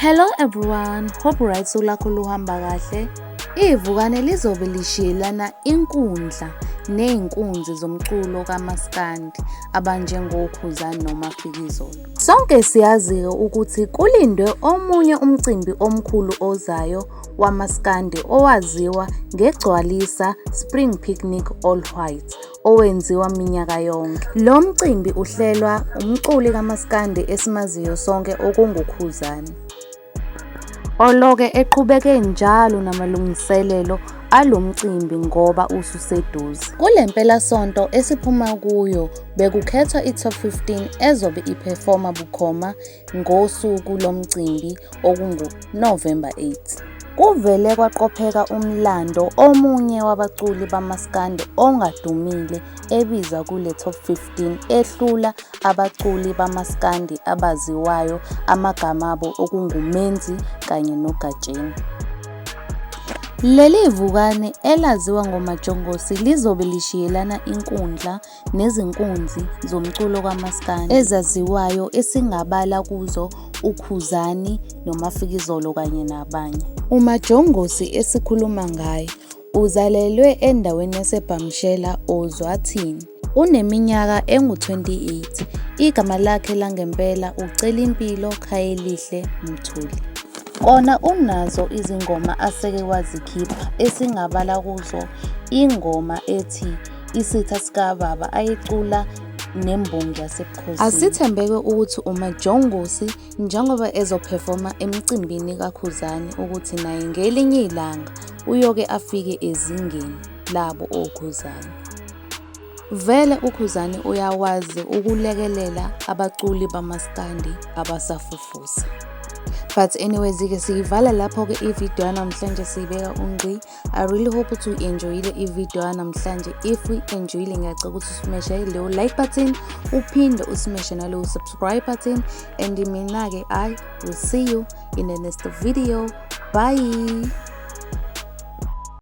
Hello everyone, hope right usuku lakho luhamba kahle. Ivukane lizobe lishiyelana inkundla nezinkunzi zomculo kamaskandi abanjengoKhuzani noMafikizolo. Sonke siyazi-ke ukuthi kulindwe omunye umcimbi omkhulu ozayo wamaskandi owaziwa ngeGcwalisa Spring Picnic All White owenziwa minyaka yonke. Lo mcimbi uhlelwa umculi kamaskandi esimaziyo sonke okunguKhuzani. Oloke eqhubeke njalo namalungiselelo alo mcimbi ngoba ususeduze. Kule mpelasonto esiphuma kuyo bekukhethwa i-Top 15 ezobe iphefoma bukhoma ngosuku lomcimbi okungu-Novemba 8. Kuvele kwaqopheka umlando omunye wabaculi bamaskandi ongadumile ebizwa kule Top 15 ehlula abaculi bamaskandi abaziwayo amagama abo okunguMenzi kanye noGatsheni. Leli vukane elaziwa ngoMajongosi lizobe lishiyelana inkundla nezinkunzi zomculo kamaskandi ezaziwayo esingabala kuzo uKhuzani noMafikizolo kanye nabanye. UMajongosi esikhuluma ngaye uzalelwe endaweni yaseBhamshela oZwathini. Uneminyaka engu-28. Igama lakhe langempela uCelimpilo Khayelihle Mthuli. Kona unazo izingoma aseke wazikhipha esingabala kuzo ingoma ethi Isitha Sikababa ayicula nembongi yasebukhosini. Asithembeke ukuthi uMajongosi njengoba ezophefoma emcimbini kaKhuzani ukuthi naye ngelinye ilanga uyoke afike ezingeni labo oKhuzani. Vele uKhuzani uyakwazi ukulekelela abaculi bamaskandi abasafufusa. But anyways-ke siyivala lapho-ke ividiyo yanamhlanje siyibeka ungqi. I really hope ukuthi uyi-enjoyile ividiyo yanamhlanje. If uyi-enjoyile ngiyacela ukuthi usmeshe leyo like button, uphinde usmeshe nalowo subscribe button. And mina-ke I will see you in the next video. Bye!